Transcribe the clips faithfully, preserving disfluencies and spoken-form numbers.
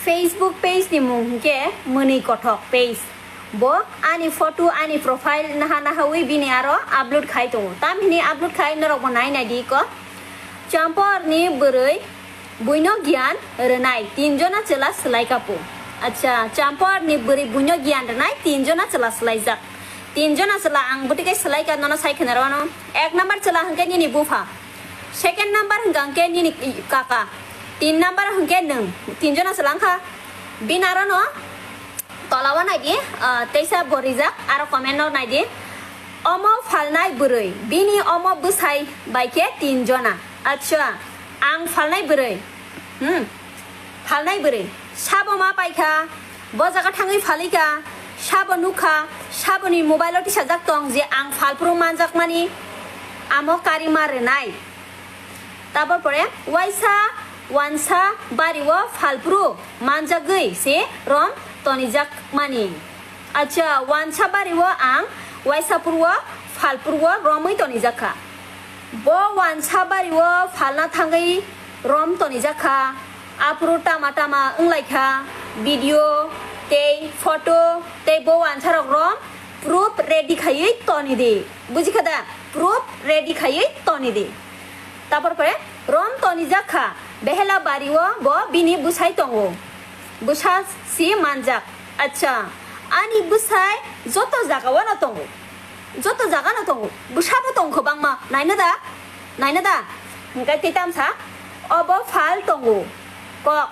Facebook page ni mung hwnkhe Mwnwi Kothok page. Bo ani photo, ani profile naha nahawi bini aro upload khai tongo. Tamhini upload khai norok bo nai nai di ko. Champor ni bwrwi buino giyan rwnai tin jona chwla swlai kapu. Acha, Champor ni bwrwi buino giyan rwnai tin jona chwla swlaijak. Tin jona chwla ang bwtwi khe swlai ka nono sai khna rwano. Ek number chwla hwnkhe nini bupha. Second number hwnkha hwnkhe nini kaka. Tin number hwnkhe nwng. Tin jona chwla wngkha. Bini aro no tola o nai di, ah, teisa bo rijak, aro comment no nai di. Omo phalnai bwrwi, bini omo bwsai bai khe tin jona. Acha, ang phalnai bwrwi. Hmm. Phalnai bwrwi. Sabo ma paikha, bo jaga thangwi phalikha, sabo nukha, saboni mobile o tisajak tong je ang phalphuru manjakmani, amo kari ma rwnai. Tabor pore waisa wansa bari o phalphuru manjagwi se rom tonijakmani. Acha, wansa bari o ang waisa phuru o phalphuru o romwi tonijakha. Bo wansa bari o phalna thangwi rom tonijakha. Aphuru tama tama wnglaikha, video tei photo tei bo wansarok rom proof ready khaiwi tonidi. Bujikha da? Proof ready khaiwi tonidi. Tabor pore rom tonijak kha, behela bari o bo bini bwsai tongo. Bwsa si manjak. Acha, ani bwsai joto jaga o no tongo. Joto jaga no tongo. Bwsa bo tongkho bangma. Naina da? Naina da? Hwnkhe tei tamsa obo phal tongo. Kok.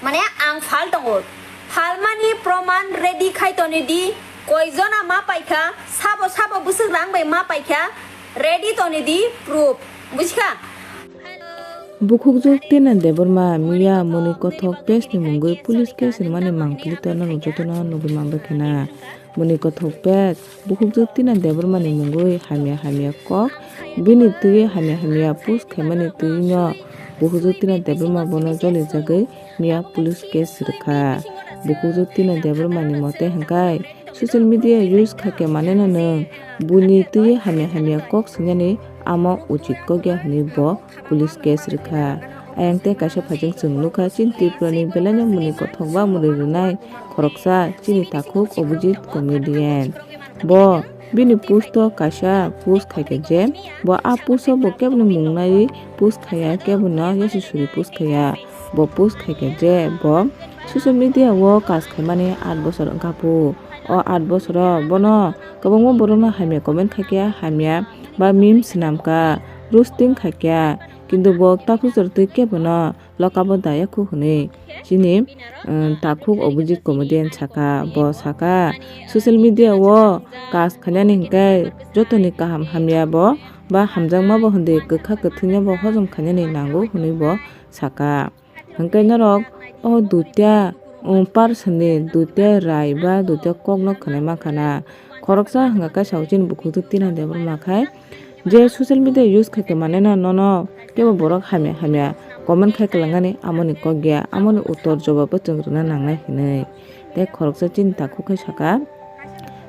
Mane ang phal tongo. Phalmani proman ready khai toni di. Koi jona ma paikha, sabo sabo bwswk rang bai ma paikha, ready toni di proof. Bujikha? Bukhukjwk Tina Debbarma miya Mwnwi Kothok page ni mungwi police case rwmani mangpili tornano jotono nugwi manbai khna. Mwnwi Kothok page, bukhukjwk Tina Debbarma ni mungwi hamya hamya kok, bini twi hamya hamya post khaimani twi no bukhukjwk Tina Debbarma bono jolijagwi miya police case rwkha. Bukhukjwk Tina Debbarma ni mote hwnkhe, social media use khaikhe maneno nwng buini twi hamya hamya kok swngnani amo uchit kok ya hwnwi bo police case rwkha. Ayang tei kaisa phaijak chwng nukha chini Tripura ni belaino Mwnwi Kothok ba mwnwi rwnai khoroksa chini takhuk Abhijit comedian. Bo bini post o kaisa post khaikha je bo a post o bo keboni mung naiwi post khaiya, kebono yasi suri post khaiya. Bo post khaikha je bo social media o kaj khaimani aat bosor wngkha phu. O aat bosoro bono kwbangma borokno hamya comment khaikha, hamya ba meme swnamkha, roasting khaikha, kintu bo takhuk chwrwtwi kebono lokabo dayakhu hwnwi chini, um, takhuk Abhijit comedian saka. Bo saka, social media o kaj khainani hwnkhe jotoni kaham hamya bo ba hamjakma bo hwndwi kwkha kwthwino bo hojom khainani nango hwnwi bo saka. Hwnkhe norok o duita, um, person ni duita rai ba duita kokno khwnai mankha na. Khoroksa hwnkha khe sao chini bukhuk twi Tina Debbarma khai je social media use khaikhe maneno nono kebo borok hamya hamya comment khai kwlangani amoni kok ya, amoni uttor jobab bo chwng rwna nangnai hinwi. Tei khoroksa chini takhuk khai saka,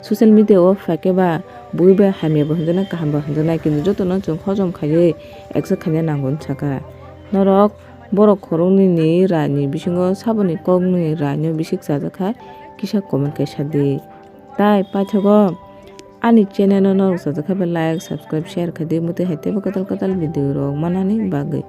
social media o phaikhe ba bui bai hamya bo hwnjaknai, kaham bo hwnjaknai, kintu jotono chwng hojom khaiwi accept khaina nango hwn saka. Norok borok khoroknwi ni rai ni bisingo saboni koknwi rai no bisik chajak kha, kisa comment kaisa di. Tai paithago ani channel no norok chajak kha bai like, subscribe, share khai di, mwtwi hai teibo kwtal kwtal video rok manani bagwi.